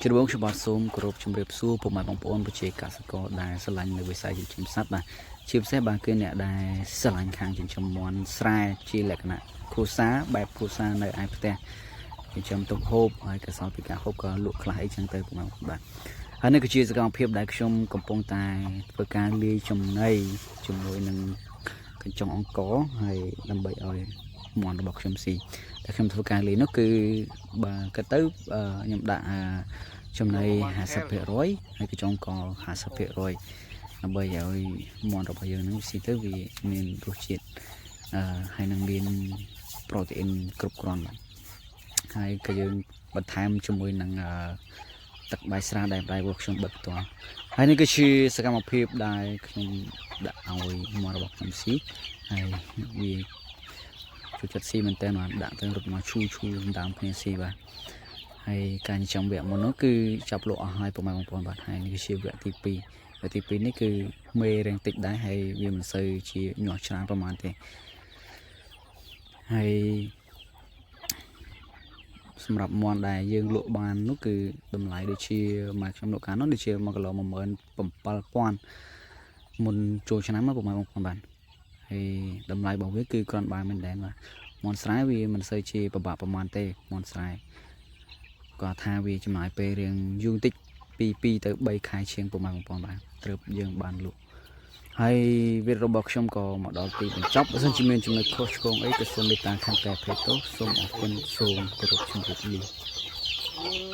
ជ្របងខ្ញុំបាទសូមគោរពជម្រាបសួរពុកម៉ែបងប្អូនប្រជាកសិករដែលស្រឡាញ់នៅវិស័យចិញ្ចឹមសត្វបាទជាពិសេសបាទគឺអ្នកដែលស្រឡាញ់ខាងចិញ្ចឹមមាន់ស្រែជាលក្ខណៈគ្រួសារបែបគ្រួសារនៅឯផ្ទះចិញ្ចឹមទុកហូបហើយកសល់ពីការហូបក៏លក់ខ្លះអីចឹងទៅពុកម៉ែបងប្អូនបាទហើយនេះគឺជាសកម្មភាពដែលខ្ញុំកំពុងតែធ្វើការលាយចំណីជាមួយនឹងកញ្ចុងអង្ករហើយដើម្បីឲ្យមាន់របស់ខ្ញុំស៊ីតែខ្ញុំធ្វើការលាយនោះគឺបើគិតទៅអឺខ្ញុំដាក់អាចំណី50%ហើយកញ្ចុងក50%ដើម្បីឲ្យមាន់របស់យើងនឹងស៊ីទៅវាមានរសជាតិអឺហើយនឹងមានប្រូតេអ៊ីនគ្រប់គ្រាន់បាទហើយក៏យើងបន្ថែមជាមួយនឹងអឺទឹកបាយស្រាដែលម្ដាយរបស់ខ្ញុំបិទផ្ទាល់ហើយនេះគឺជាសកម្មភាពដែលខ្ញុំដាក់ឲ្យមាន់របស់ខ្ញុំស៊ីហើយវាចូលចិត្តស៊ីមែនតើបាទដាក់ទៅរត់មកឈូឈូដើមគ្នាស៊ីបាទហើយការចិញ្ចឹមវគ្គមុននោះគឺចាប់លក់អស់ហើយពុកម៉ែបងប្អូនបាទហើយនេះគឺជាវគ្គទី2វគ្គទី2នេះគឺមេរៀងតិចដែរហើយវាមិនសូវជាញាស់ច្រើនប្រហែលទេហើយសម្រាប់មាន់ដែលយើងលក់បាននោះគឺតម្លៃដូចជាមកខ្ញុំលក់កាលនោះដូចជា1គីឡូ17000មុនចូលឆ្នាំមកពុកម៉ែបងប្អូនបាទហើយតម្លៃរបស់វាគឺគ្រាន់បើមែនដែរបាទមាន់ស្រែវាមិនសូវជាពិបាកប្រហែលទេមាន់ស្រែគាត់ថាវាចំណាយពេលរៀងយូរតិចពី2ទៅ3ខែជាងពុកម៉ែបងប្អូនបាទត្រឹមយើងបានលក់ហើយវីដេអូរបស់ខ្ញុំក៏មកដល់ទីបញ្ចប់បើសិនជាមានចំណុចខុសឆ្គងអីក៏សូមមេត្តាខន្តីអភ័យទោសសូមអរគុណសូមគោរពជម្រាបលា។